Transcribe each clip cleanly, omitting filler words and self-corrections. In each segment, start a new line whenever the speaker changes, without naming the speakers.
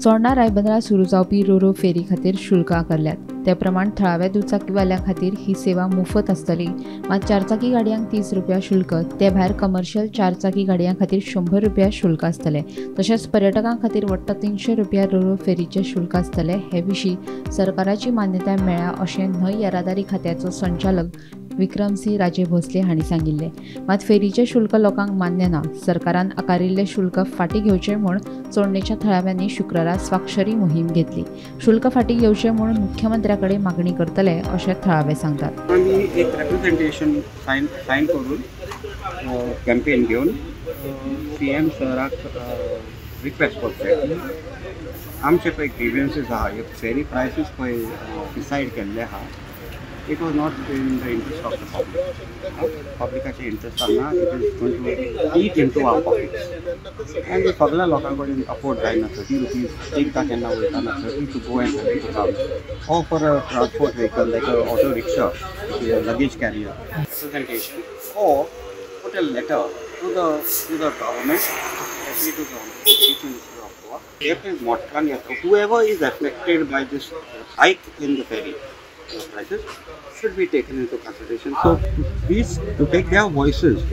चोडणा रायबंदरा सुरू जावपी रोरो फेरी खातीर शुल्क आकारल्यात. ते प्रमाण थळाव्या दुचाकीवाल्यां खातीर ही सेवा मुफत आसतली. मात चारचाकी गाडयांक 30 रुपया शुल्क, ते भायर कमर्शियल चारचाकी गाडयां खातीर 100 रुपया शुल्क आसतलें. तशेंच पर्यटकां खातीर वट्ट 300 रुपया रोरो फेरीचें शुल्क आसतलें. हे विशीं सरकाराची मान्यताय मेळ्ळ्या अशें न्हंय येरादारी खात्याचो संचालक विक्रमसिंह राजे भोसले हांणी सांगिल्लें. मात फेरीचें शुल्क लोकांक मान्य ना. सरकारान आकारिल्लें शुल्क फाटीं घेवचें म्हूण चोडणेच्या थळाव्यांनी शुक्रारा स्वाक्षरी मोहीम घेतली. शुल्क फाटीं घेवचें म्हूण मुख्यमंत्र्या कडेन मागणी करतले अशें थळावे सांगतात.
आमी एक रेप्रेझेंटेशन सायन करून कॅम्पेन घेवन सीएम सराक रिक्वेस्ट करचे की आमचे पळय ग्रिव्हन्सीस आहा, फेरी प्रायसीस पळय डिसायड केल्ले आहा, it was not in the interest of the public. पब्लिकाचे इंट्रस्टान ना, it is going to eat into our pockets. आनी सगळ्या लोकां कडेन अफोर्ड जायना. 30 रुपीज एकदां केन्ना वयताना 30 to go and 30 to come, or for a transport vehicle like a auto rickshaw, luggage carrier. Representation or put a letter to the government, especially to the Chief Minister of Goa. If मोठ्यान येता, whoever is affected by this hike in the ferry prices should be taken into consideration. So these, to take their voices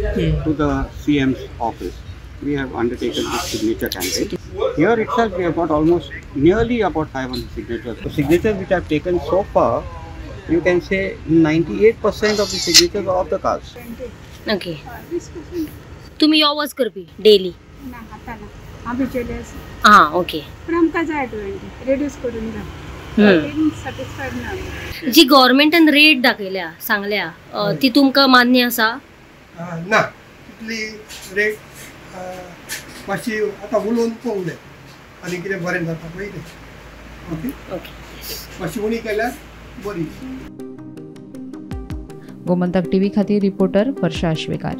to the CM's office, we have undertaken this signature campaign. Here itself we have got almost nearly about 500 signatures. The signatures which I have taken so far, you can say 98% of the signatures are of the cars.
Okay. तुम्ही यो वच करपी daily?
ना, आता ना, आमी जेले आसा.
हां, ओके.
पण आमकां जाय 20 रिड्यूस करून जाय. सॅटिस्फायड ना.
जी गव्हर्मेंटान रेट दाखयल्या सांगल्या ती तुमकां मान्य आसा?
ना, तितली रेट मातशी आतां उलोवन पळोवंक जाय आनी कितें बरें जाता पळय तें. ओके
ओके,
मातशी उणी केल्यार बरी.
गोमंतक टीव्ही खातीर रिपोर्टर वर्षा आश्वेकार.